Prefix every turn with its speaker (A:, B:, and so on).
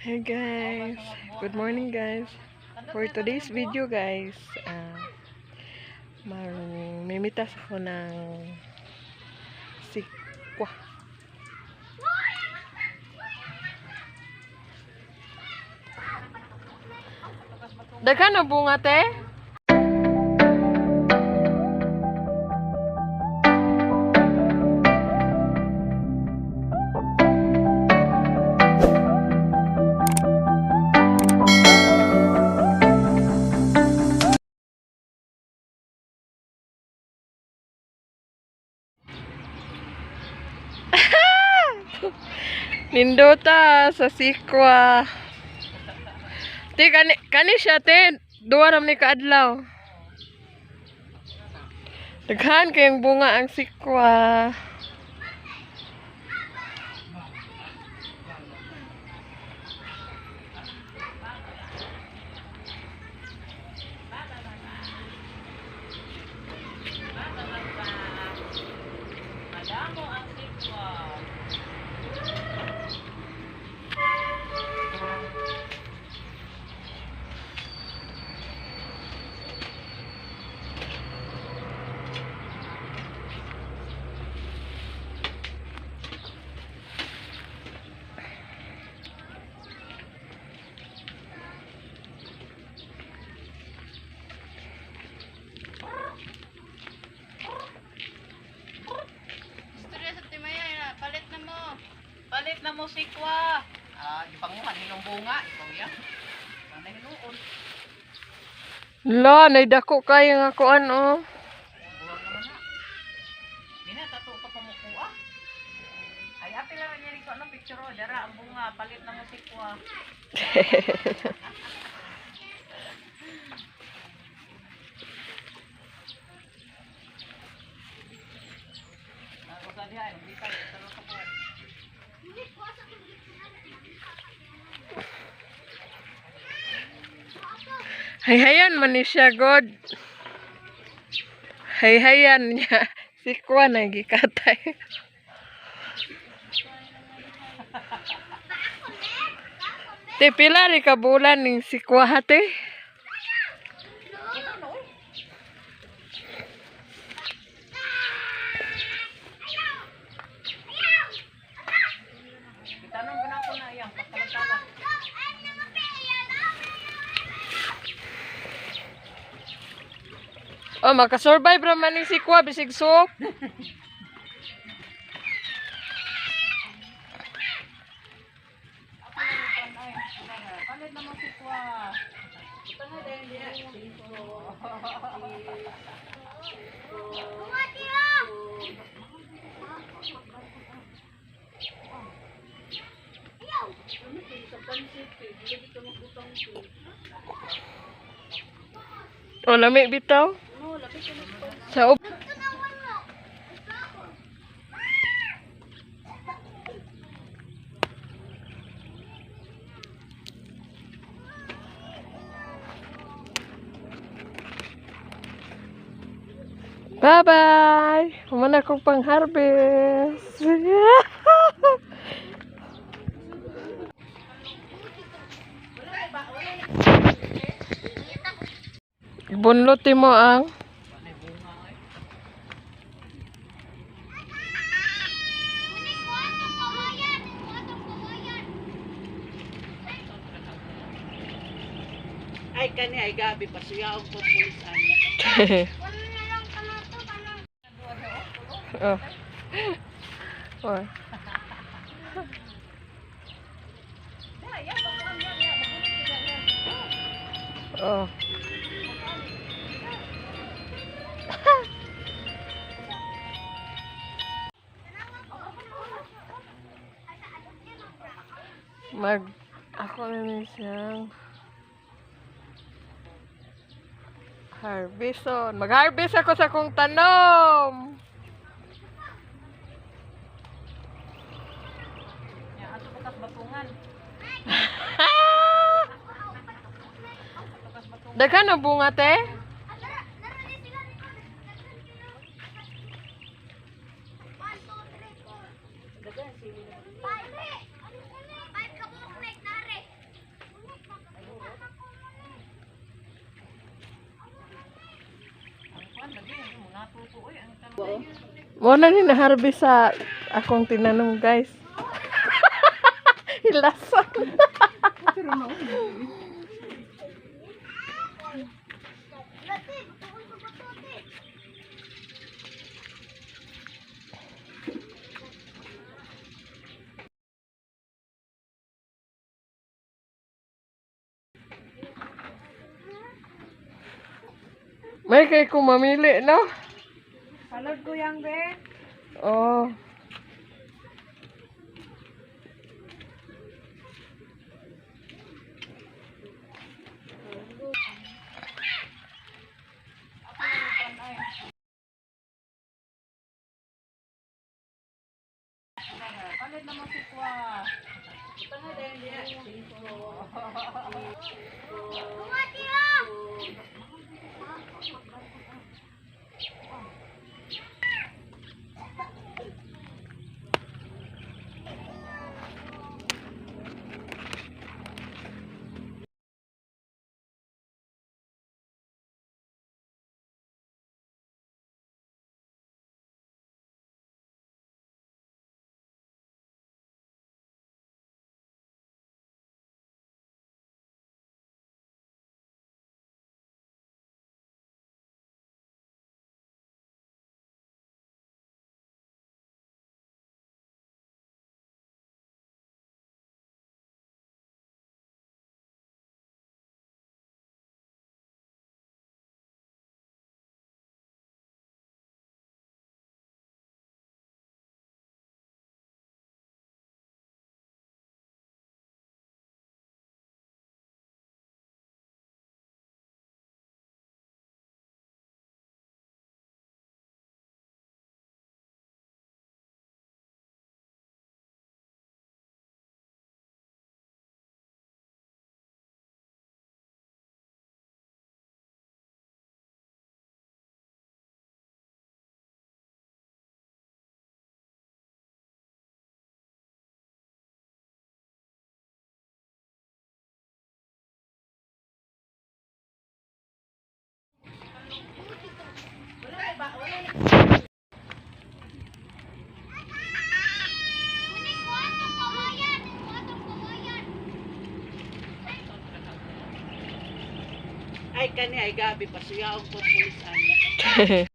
A: Hey guys, good morning guys. For today's video guys, mamimitas ako ng sikwa. Daghan na bunga, te? Nindota sa sikwa. Te, kani, kani siya, te. Duwa ram ni kaadlaw. Daghan kayong bunga ang sikwa.
B: Madamo ang sikwa. Istorya sa Timaya, palit na mo. Palit na mo sikwa. Ah, gipanguhan hinong bunga, ikaw ya. Sana hinuon.
A: La, naidako kayo nga kuan oh.
B: Buwag naman na. Bina tato pa pamukuha. Ay, apil lang niya rito ano picture oh, dara ang bunga, palit na mo sikwa. Ako sa diha, ay magbitay sa sa buhok.
A: Hayhayan man ni siya, God. Hayhayan niya. Sikwa na gikatay. Te, pila ri ka bulan ning sikwa ha, te?
B: Itanong ko na ako na iyang pagkalantawa.
A: Oh, makasurvive ra man ning sikwa bisig suok.
B: Palit na mo sikwa.
A: Oh, lami bitaw. Sa up. Bye-bye. Humana kong pang-harvest. Bunluti mo ang
B: Ay kani ay gabi pasuyaon ko pulis ani.
A: Oh. Oh. Oh. Mag ako na ni siyang harveston. Mag-harvest ako sa kong tanom.
B: Ya ato bukas batungan.
A: Daghan na bunga, te?
B: Natuto oy ang tanong.
A: Mo na ni naharvest sa akong tinanom, guys. Hilasan. May kay ko mamili, no?
B: Palod ko yang be.
A: Oh.
B: Palit na mo si Kwa. Ay kani ay gabi pasuyaon ko pulis ani.